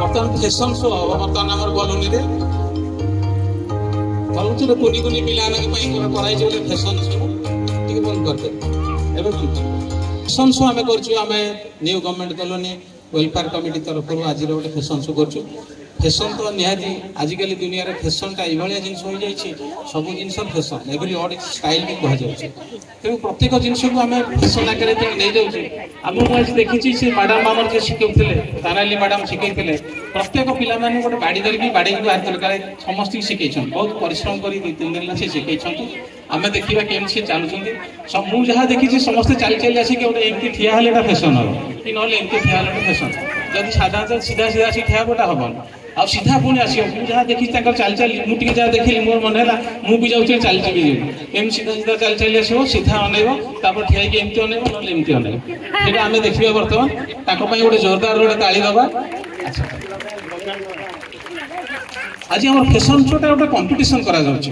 ବର୍ତ୍ତମାନ fashion show ହବ। ବର୍ତ୍ତମାନ ଆମର କଲୋନୀରେ କଲୋନୀରେ କୁନି କୁନି ପିଲାମାନଙ୍କ ପାଇଁ କରାଯାଇଛି ଗୋଟେ ଫ୍ୟାସନ୍ ଶୋ। ଟିକେ ବନ୍ଦ କରିଦେବେ ଏବେ, ବନ୍ଦ କରିଦେବେ। ଫ୍ୟାସନ୍ ଶୋ ଆମେ କରୁଛୁ, ଆମେ new government colony welfare committee ତରଫରୁ ଆଜିର ଗୋଟେ ଫ୍ୟାସନ୍ ଶୋ କରୁଛୁ। ଫ୍ୟାସନ୍ ତ ନିହାତି ଆଜିକାଲି ଦୁନିଆରେ ଫ୍ୟାସନ୍ଟା ଏଇଭଳିଆ ଜିନିଷ ହୋଇଯାଇଛି, ସବୁ ଜିନିଷ ଫ୍ୟାସନ୍, ଏଭରି ଅଡ୍ ଷ୍ଟାଇଲ୍ ବି କୁହାଯାଉଛି। ତେଣୁ ପ୍ରତ୍ୟେକ ଜିନିଷକୁ ଆମେ ଫ୍ୟାସନ୍ ଆକାରରେ ଯେତେବେଳେ ନେଇଯାଉଛୁ, ଆମେ ମୁଁ ଆଜି ଦେଖିଛି ସେ ମ୍ୟାଡ଼ାମ୍ ଆମର ଯିଏ ଶିଖଉଥିଲେ, ତାରାଲି ମ୍ୟାଡ଼ାମ୍ ଶିଖେଇଥିଲେ, ପ୍ରତ୍ୟେକ ପିଲାମାନଙ୍କୁ ଗୋଟେ ବାଡ଼ି ଧରିକି ବାଡ଼େଇକି ବାହାରିଥିଲେ। କାଳେ ସମସ୍ତଙ୍କୁ ଶିଖେଇଛନ୍ତି, ବହୁତ ପରିଶ୍ରମ କରି 2-3 ଦିନ ହେଲା ସେ ଶିଖେଇଛନ୍ତି। ଆମେ ଦେଖିବା କେମିତି ସେ ଚାଲୁଛନ୍ତି। ମୁଁ ଯାହା ଦେଖିଛି ସମସ୍ତେ ଚାଲି ଚାଲି ଆସିକି ଗୋଟେ ଏମିତି ଠିଆ ହେଲେ ଏଟା ଫ୍ୟାସନ୍ ହବ କି, ନହେଲେ ଏମିତି ଠିଆ ହେଲେ ଗୋଟେ ଫ୍ୟାସନ୍। ଯଦି ସାଧାରଣତଃ ସିଧା ସିଧା ଆସିକି ଠିଆ ହବ ଏଟା ହବନି, ଆଉ ସିଧା ପୁଣି ଆସିବ। ମୁଁ ଯାହା ଦେଖିଛି ତାଙ୍କର ଚାଲି ଚାଲି, ମୁଁ ଟିକେ ଯାହା ଦେଖିଲି ମୋର ମନେ ହେଲା ମୁଁ ବି ଯାଉଥିଲି ଚାଲି ଯିବି। ଏମିତି ସିଧା ସିଧା ଚାଲି ଚାଲି ଆସିବ, ସିଧା ଅନେଇବ, ତାପରେ ଠିଆ ହେଇକି ଏମିତି ଅନେଇବ, ନହେଲେ ଏମିତି ଅନେଇବ। ସେଇଟା ଆମେ ଦେଖିବା ବର୍ତ୍ତମାନ। ତାଙ୍କ ପାଇଁ ଗୋଟେ ଜୋରଦାର ଗୋଟେ ତାଳି ଦବା। ଆଚ୍ଛା, ଆଜି ଆମର ଫ୍ୟାସନ୍ ଶୋଟା ଗୋଟେ କମ୍ପିଟିସନ କରାଯାଉଛି।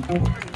Thank